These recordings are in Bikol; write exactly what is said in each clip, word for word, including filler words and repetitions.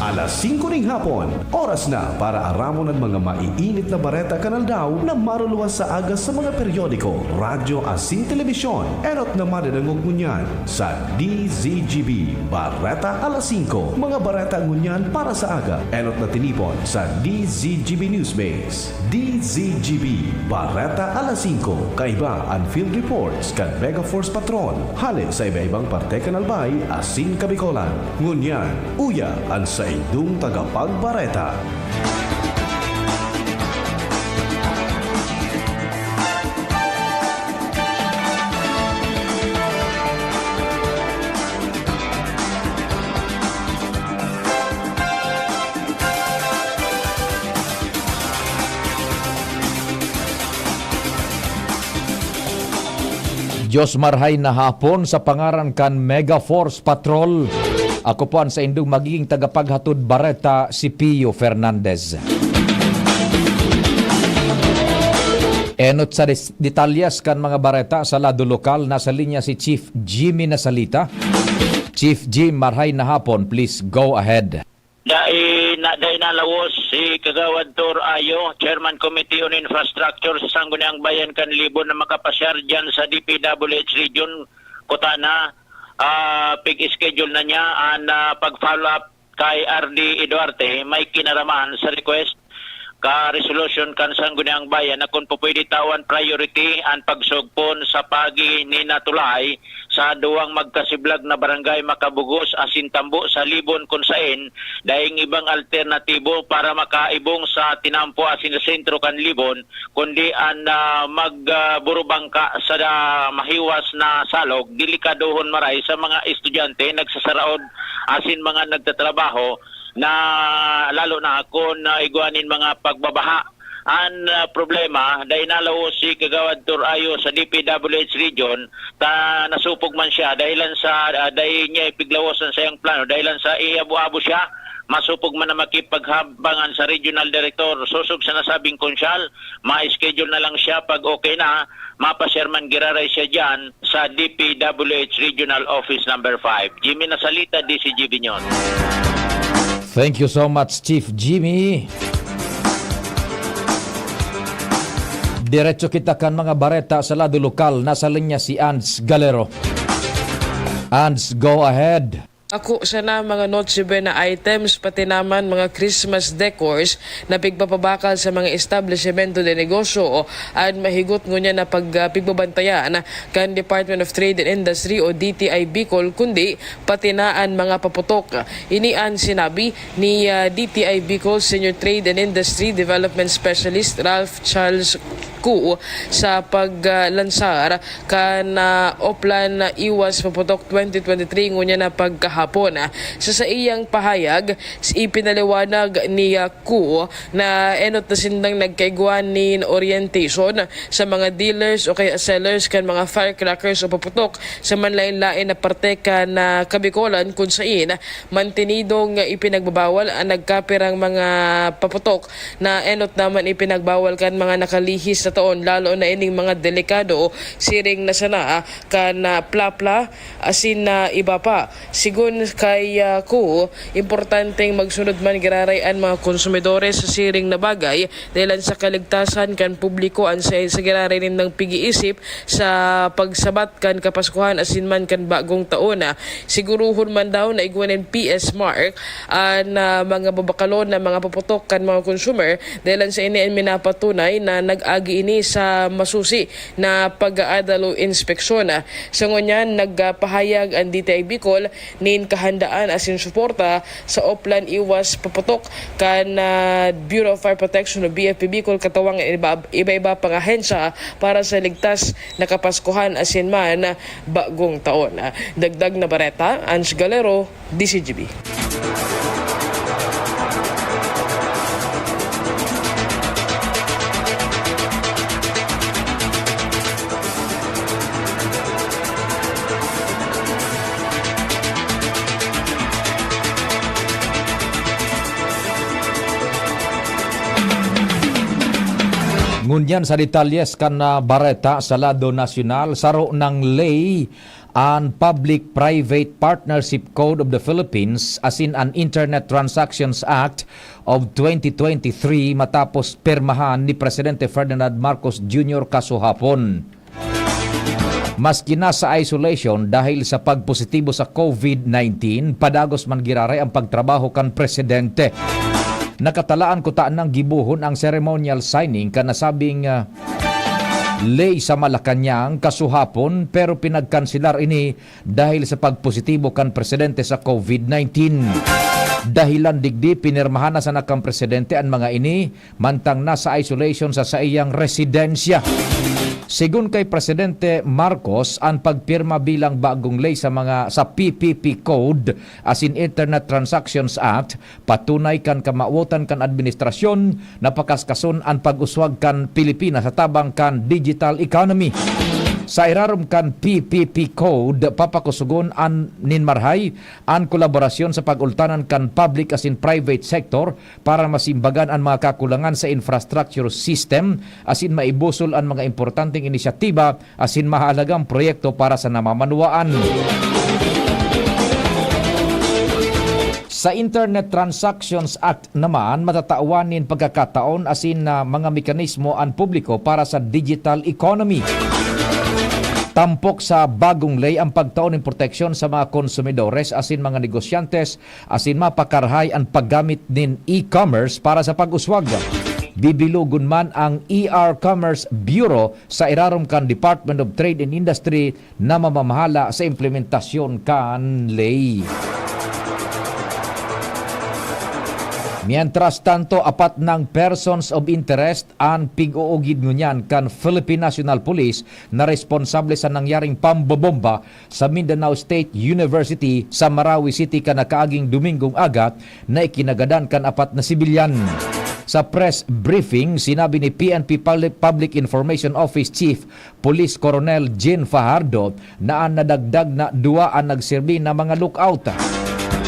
Alas singko ning hapon, oras na para aramon an mga maiinit na bareta kan aldaw na maruluwas sa aga sa mga periodiko, radyo asin telebisyon. Enot na madadangog ngunyan sa D Z G B Bareta Alas Singko. Mga bareta ngunyan para sa aga, enot na tinipon sa D Z G B Newsbase. D Z G B Bareta Alas Singko. Kaiba an field reports kan Mega Force Patrol hale sa iba-ibang parte kan Albay asin Kabicolan. Ngunyan, uya an saindong tagapagbareta. Diyos marhay na hapon sa pangaran kan Mega Force Patrol. Ako po an saindong magiging tagapaghatod bareta, si Pio Fernandez. Enot sa des-, detalyes kan mga bareta sa lado lokal, nasa linya si Chief Jimmy Nasalita. Chief Jim, marhay na hapon, please go ahead. Dai na, dai nalawos si Kagawad Tor Ayo, Chairman Committee on Infrastructure sa Sangguniang Bayan kan Libon na makapasyar diyan sa D P W H Region, kuta na, ah, pig-schedule na niya an, ah, pag-follow up kay R D Eduarte may kinaraman sa request ka resolution kan Sangguniang Bayan na kun pupwede tawan priority an pagsugpon sa pagi ni Natulay sa duwang magkasiblag na barangay Makabugos asin Tambo sa Libon, kun saen daing ibang alternatibo para makaibong sa tinampo asin sa sentro kan Libon, kundi an, ah, mag, ah, burubangka sa da-, mahiwas na salog, delikadohon maray sa mga estudyante, nagsasaraod asin mga nagtatrabaho na lalo na kun, ah, igwa nin mga pagbabaha. An, ah, problema, dai nalaos si Kagawad Tor Ayo sa D P W H region, ta nasupog man siya dahilan sa, ah, dai niya ipiglawas an sayang plano dahilan sa iabo-abo siya. Masupog man na makipaghabangan sa regional director sosog sa nasabing konsyal, ma-schedule na lang siya pag okay na, mapasyar man giraray siya diyan sa D P W H Regional Office Number five. Jimmy Nasalita, D Z G B News. Thank you so much, Chief Jimmy. Diretso kita kan mga bareta sa lado lokal. Nasa linya si Ans Galero. Ans, go ahead. Ako sana mga Noche Buena items, pati naman mga Christmas decors na pigpapabakal sa mga establisimento de negosyo an mahigot ngunyan na pag-, ah, pigbabantayan kan Department of Trade and Industry o D T I Bicol, kundi pati na an mga paputok. Ini an sinabi ni, ah, D T I Bicol Senior Trade and Industry Development Specialist Ralph Charles Koo sa paglansar kan, ah, Oplan Iwas Paputok twenty twenty-three ngunyan na pagkahapon. Sa saiyang pahayag, ipinaliwanag ni, ah, Koo na enot na sindang nagkaigwa nin orientation sa mga dealers o kaya sellers kan mga firecrackers o paputok sa manlaen-laen na parte kan, ah, Kabicolan, kun sain mantenidong ipinagbabawal an nagkapirang mga paputok na enot naman ipinagbawal kan mga nakalihis na taon, lalo na ining mga delikado, siring na sana kan, ah, plapla, asin na iba pa. Sigon kay, ah, Koo, importanteng magsunod man giraray an mga konsumidores sa siring na bagay, dahilan sa kaligtasan kan publiko an sa, sa giraray nindang pig-iisip sa pagsabat kan Kapaskuhan asin man kan Bagong Taon. Sigurohon man daw na igwa nin P S mark an, ah, mga babakalon na mga paputok kan mga consumer, dahilan sa ini an minapatunay na nag-agi ini sa masusi na pag-aadal o inspeksyon. Sa ngunyan, nagpahayag an D T I Bicol nin kahandaan asin suporta sa Oplan Iwas Paputok kan, ah, Bureau of Fire Protection o B F P Bicol, katawang iba, iba-iba pang ahensya para sa ligtas na Kapaskuhan asin man Bagong Taon. Dagdag na bareta, Ange Galero, D Z G B. Ngunyan sa detalyes kan, ah, bareta sa lado nasyonal, saro nang ley an Public-Private Partnership Code of the Philippines asin an Internet Transactions Act of twenty twenty-three matapos pirmahan ni Presidente Ferdinand Marcos Junior kasuhapon. Maski nasa isolation dahil sa pagpositibo sa COVID nineteen, padagos man giraray ang pagtrabaho kan presidente. Nakatalaan kuta nang gibohon ang ceremonial signing kan nasabing, ah, ley sa Malacañang kasuhapon, pero pinagkanselar ini dahil sa pagpositibo kan presidente sa COVID nineteen. Dahilan digdi, pinirmahan na sana kan presidente an mga ini, mantang nasa isolation sa saiyang residensya. Sigon kay Presidente Marcos, an pagpirma bilang bagong ley sa mga, sa P P P Code asin Internet Transactions Act, patunay kan kamawotan kan administrasyon na pakaskason an pag-uswag kan Pilipinas sa tabang kan digital economy. Sa irarom kan P P P Code, papakusugon an nin marhay an kolaborasyon sa pag-ultanan kan public asin private sector para masimbagan an mga kakulangan sa infrastructure system asin maibusol an mga importanteng inisyatiba asin mahalagang proyekto para sa namamanwaan. Sa Internet Transactions Act naman, matatawan nin pagkakataon asin na mga mekanismo an publiko para sa digital economy. Tampok sa bagong ley ang pagtao nin proteksyon sa mga konsumidores asin mga negosyantes asin mapakarahay an paggamit nin e-commerce para sa pag-uswag. Bibilogon man ang E R Commerce Bureau sa irarom kan Department of Trade and Industry na mamamahala sa implementasyon kan ley. Mientras tanto, apat nang persons of interest an pig-uugid ngunyan kan Philippine National Police na responsable sa nangyaring pambobomba sa Mindanao State University sa Marawi City kan nakaaging Domingong aga na ikinagadan kan apat na sibilyan. Sa press briefing, sinabi ni P N P Pali-, Public Information Office Chief Police Colonel Jean Fajardo na an nadagdag na duwa an nagserbi na mga lookout.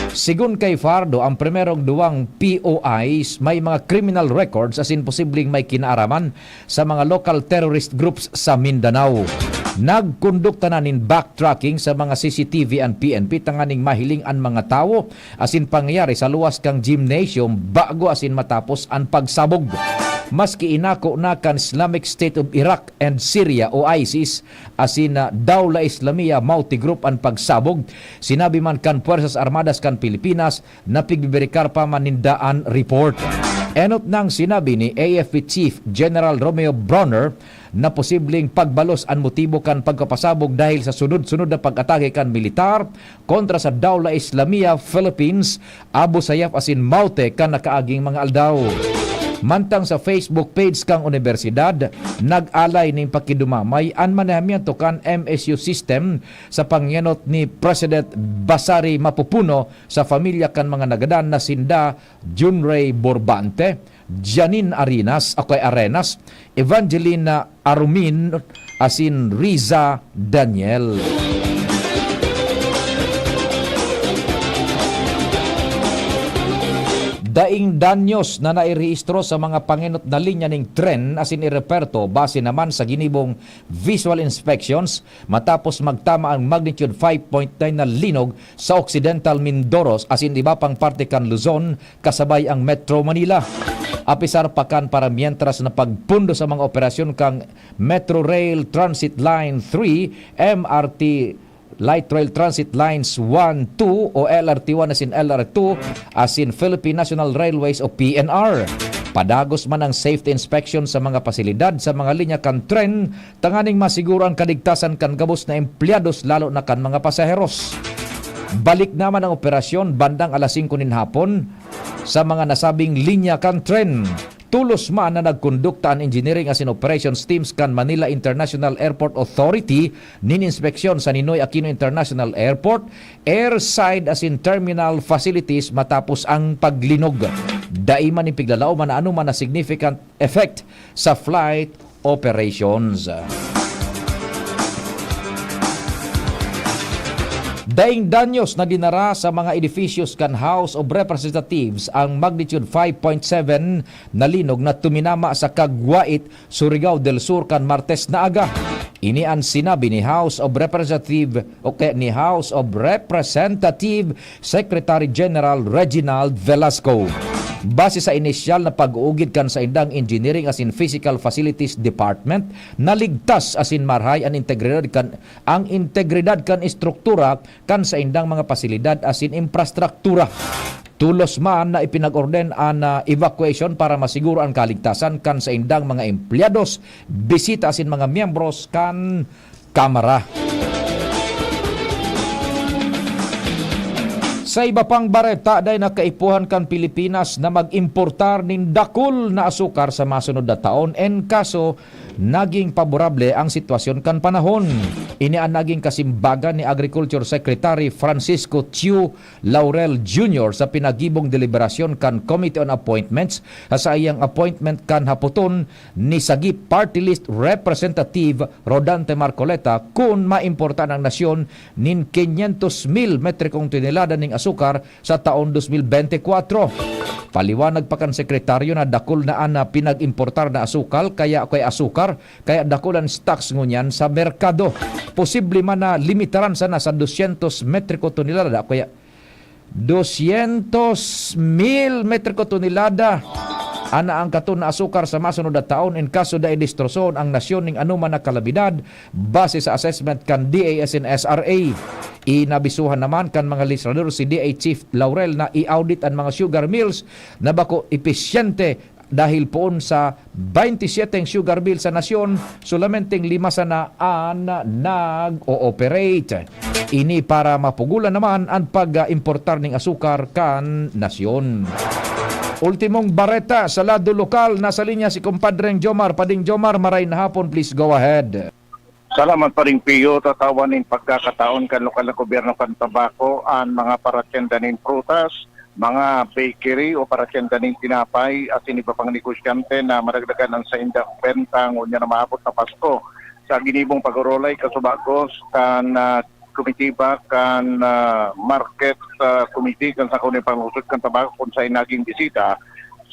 Sigon kay Fajardo, ang primerong duwang P O Is may mga criminal records asin posibleng may kinaaraman sa mga local terrorist groups sa Mindanao. Nagkondukta na nin backtracking sa mga C C T V an P N P tanganing mahiling an mga tawo asin pangyayari sa luwas kan gymnasium bago asin matapos an pagsabog. Maski inako na kan Islamic State of Iraq and Syria o ISIS asin na Dawla Islamiyah Mauti Group an pagsabog, sinabi man kan Puwersas Armadas kan Pilipinas na pigbibirekar pa man ninda an report. Enot nang sinabi ni A F P Chief General Romeo Brawner na posibleng pagbalos an motibo kan pagkapasabog dahil sa sunod-sunod na pag-atake kan militar kontra sa Dawla Islamiyah Philippines, Abu Sayyaf asin Maute kan nakaaging mga aldaw. Mantang sa Facebook page kan unibersidad, nag-alay nin pakidumamay an manehamiento kan M S U system sa pangenot ni President Basari Mapupuno sa pamilya kan mga nagadan na sinda Junrey Borbante, Janine Arenas, o kay Arenas, Evangelina Arumin, asin Riza Daniel. Daing danyos na nairehistro sa mga pangenot na linya ning tren asin ireperto base naman sa ginibong visual inspections matapos magtama ang magnitude five point nine na linog sa Occidental Mindoro asin iba pang parte kan Luzon, kasabay ang Metro Manila. Apisar pa kan paramientras na pagpundo sa mga operasyon kan Metro Rail Transit Line three, M R T Light Rail Transit Lines one, two o L R T one asin L R two asin Philippine National Railways o P N R. Padagos man ang safety inspection sa mga pasilidad sa mga linya kan tren tanganing masiguro an kaligtasan kan gabos na empleyados, lalo na kan mga pasaheros. Balik naman ang operasyon bandang alas singko nin hapon sa mga nasabing linya kan tren. Tolos man na nagkondukta an engineering asin operations teams kan Manila International Airport Authority nin inspeksyon sa Ninoy Aquino International Airport, airside asin terminal facilities matapos ang paglinog. Dai man nin piglalaoman na anoman na significant effect sa flight operations. Daing danyos na dinara sa mga edificios kan House of Representatives ang magnitude five point seven na linog na tuminama sa Cagwait, Surigao del Sur kan Martes na aga. Ini an sinabi ni House of Representative o kaya ni House of Representative Secretary General Reginald Velasco. Base sa inisyal na pag-uugid kan saindang Engineering asin Physical Facilities Department, naligtas asin marhay an integridad kan, ang integridad kan estruktura kan saindang mga pasilidad asin infrastruktura. Tolos man na ipinag-orden an, ah, evacuation para masiguro an kaligtasan kan saindang mga empleyados, bisita asin mga miyembros kan Kamara. Sa iba pang bareta, dai na kaipuhan kan Pilipinas na mag-importar nin dakul na asukar sa masunod na taon en kaso naging paborable ang sitwasyon kan panahon. Ini an naging kasimbagan ni Agriculture Secretary Francisco Chiu Laurel Junior sa pinagibong deliberasyon kan Committee on Appointments sa saiyang appointment kan hapoton ni Sagip Party List Representative Rodante Marcoleta kun maimportan ang nasyon nin quinientos mil metrikong tonelada ning asukar sa taon dos mil bente kwatro. Paliwanag pa kan sekretaryo na dakul na an, ah, pinag-importar na asukal, kaya, kaya asukar, kaya dakul an stocks ngunyan sa merkado. Posible man na limitaran sana sa dosyentos metriko tonelada, kaya dosyentos mil metriko tonelada an naangkaton na asukar sa masunod na taon in kaso dai destrosoon ang nasyon ning anoman na kalamidad, base sa assessment kan D A S and S R A. Inabisuhan naman kan mga legislador si D A Chief Laurel na i-audit an mga sugar mills na bako episyente dahil poon sa baynte siyete sugar mill sa nasyon, solamenteng lima sana an nag-ooperate. Ini para mapugulan naman an pag-importar ning asukar kan nasyon. Ultimong bareta sa lado lokal, nasa linya si Kumpadreng Jomar. Pading Jomar, maray na hapon, please go ahead. Salamat, Paring Pio. Tatawan nin pagkakataon kan lokal na gobyerno kan Tabaco an mga paratyenda nin prutas, mga bakery o paratyenda nin tinapay asin iba pang negosyante na madagdagan an saindang benta ngunyan na maabot na Pasko. Sa ginibong pag-orolay, kasubagos kan, ah, komitiba kan, ah, Market, ah, Committee kan Sangguniang Panglungsod kan Tabaco, kun saen naging bisita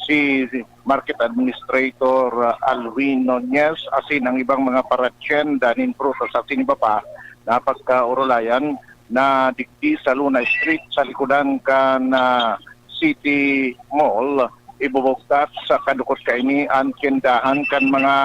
si Market Administrator, ah, Alwin Nunez asin ang ibang mga paratyenda nin prutas asin iba pa na pagkaorolayan na digdi sa Luna Street sa likodan kan, ah, City Mall, ibubugtak sa kadukot kaini an tyendahan kan mga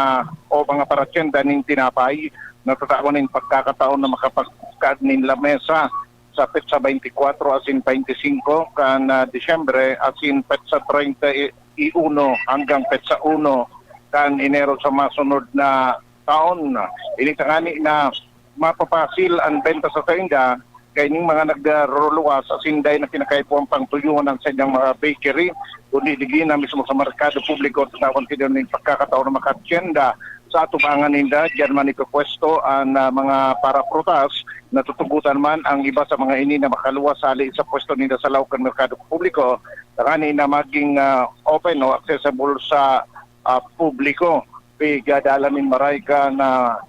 o mga paratyenda nin tinapay na tatawan nin pagkakataon na makapagkaad nin lamesa sa petsa baynte kwatro asin baynte singko kan, ah, Disyembre asin petsa treinta y uno hanggang petsa uno kan Enero sa masunod na taon. Ini tangani na mapapasil an benta sa sainda kaining mga nagruruluwas asin dai na kinakaipuhan pang tuyuhan an saindang mga bakery, kundi digdi na mismo sa merkado publiko tatawan sila nin pagkakataon na makatyenda sa atubangan ninda. Diyan man ipupwesto an, ah, mga paraprutas. Natutugotan man ang iba sa mga ini na makaluwas hali sa pwesto ninda sa laog kan merkado publiko, tangani na maging, ah, open o accessible sa, ah, publiko. Pigadalan nin maray kan, ah,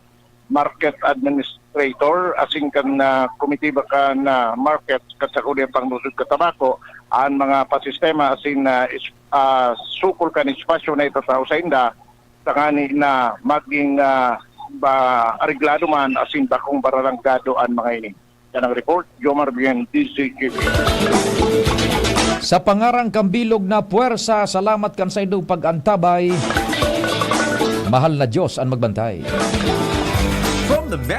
market administrator asin kan, ah, komitiba kan, ah, market kan Sangguniang Panglungsod kan Tabaco an mga pasistema asin, ah, is-, ah, sukol kan espasyo na itatao sainda tangani na maging, ah, ba, areglado man asin bakong baralanggado an mga ini. Yan ang report, Jomar Bien, D Z G B. Sa pangaran kan bilog na puwersa, salamat kan saindong pag-antabay. Mahal na Diyos an magbantay. From the